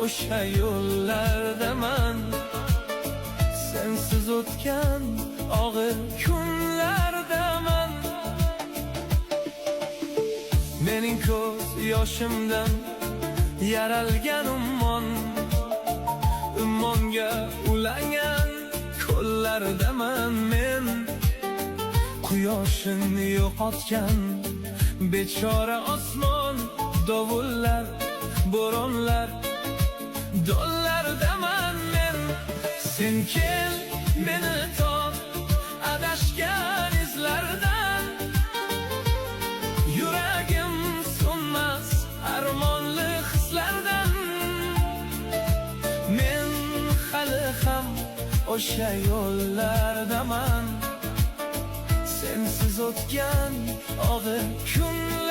o'sha yo'llardaman. Sensiz o'tgan og'ir kunlardaman. Mening ko'z yoshimdan yaralgan ummon, ummonga ulangan ko'llardaman men. Quyoshini yo'qotgan bechora osmon, dovullar, bo'ronlar, do'llardaman men. Sen kel, meni top adashgan izlardan. Yuragim so'nmas armonli hislardan. Men hali ham o'sha yo'llardaman. Sensiz o'tgan og'ir kunlardaman.